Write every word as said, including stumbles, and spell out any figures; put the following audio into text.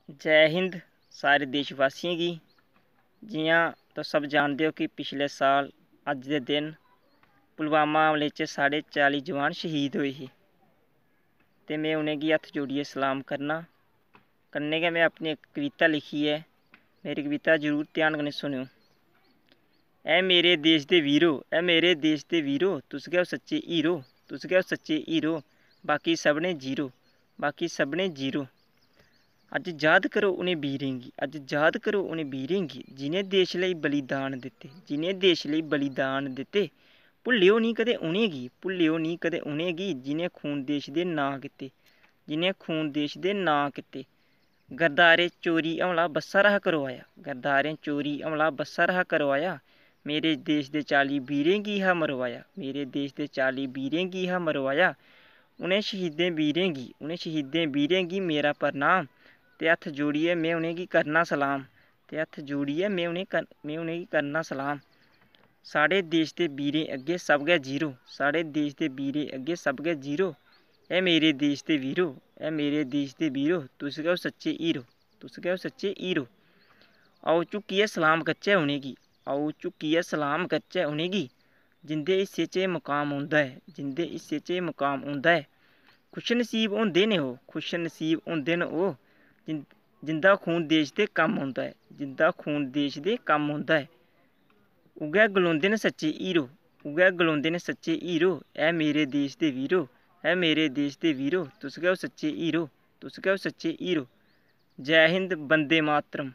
जै हिंद सारे देशवासियें गी। जि'यां तुस सब जानदे ओ कि पिछले साल अज्ज दे दिन पुलवामा हमले च साढ़े चाली जवान शहीद होए हे ते में उ'नेंगी हत्थ जोड़ियै सलाम करना। कन्नै गै में अपनी इक कविता लिखी ऐ, मेरी कविता जरूर ध्यान कन्नै सुनेओ। ऐ मेरे देश दे वीरो, ऐ मेरे देश दे वीरो, तुस गै ओ सच्चे हीरो, तुस गै ओ सच्चे हीरो, बाकी सभनें जीरो, बाकी सभनें जीरो। अज्ज याद करो उ'नें वीरें गी, अज्ज याद करो उ'नें वीरें गी, जि'नें देश लेई बलिदान दित्ते, जि'नें देश लेई बलिदान दित्ते। भुल्लेओ निं कदें उ'नेंगी, भुल्लेओ निं कदें उ'नेंगी, जि'नें खून देश दे नांऽ कीते, जि'नें खून देश दे नांऽ कीते। गद्दारें चोरी हमला बस्सा 'रा हा करोआया, गद्दारें चोरी हमला बस्सा 'रा हा करोआया। मेरे देश दे चाली वीरें गी हा मरोआया, मेरे देश दे चाली वीरें गी हा मरोआया। उ'नें शहीदें वीरें गी, उ'नें शहीदें वीरें गी मेरा प्रणाम। ते हत्थ जोड़ियै में उ'नेंगी करना सलाम, ते हत्थ जोड़ियै में उ'नें कर-, में उ'नेंगी करना सलाम। साढ़े देश दे वीरें अग्गें सब गै जीरो, साढ़े देश दे वीरें अग्गें सब गै जीरो। ऐ मेरे देश दे वीरो, ऐ मेरे देश दे वीरो, तुस गै ओ सच्चे हीरो, तुस गै ओ सच्चे हीरो। आओ झुक्कियै सलाम करचै उ'नेंगी, आओ झुक्कियै सलाम करचै उ'नेंगी, जिं'दे हिस्से च एह् मकाम औंदा ऐ, जिं'दे हिस्से च एह् मकाम औंदा ऐ। खुश नसीब होंदे न ओह्, खुश नसीब होंदे न ओह्, जिं-, जिं'दा खून देश दे कम्म औंदा ऐ, जिं'दा खून देश दे कम्म औंदा ऐ। उ'ऐ गलोंदे न सच्चे हीरो, उ'ऐ गलोंदे न सच्चे हीरो, ऐ मेरे देश दे वीरो, ऐ मेरे देश दे वीरो, तुस गै ओ सच्चे हीरो, तुस गै ओ सच्चे हीरो। जै हिंद, वंदे मातरम।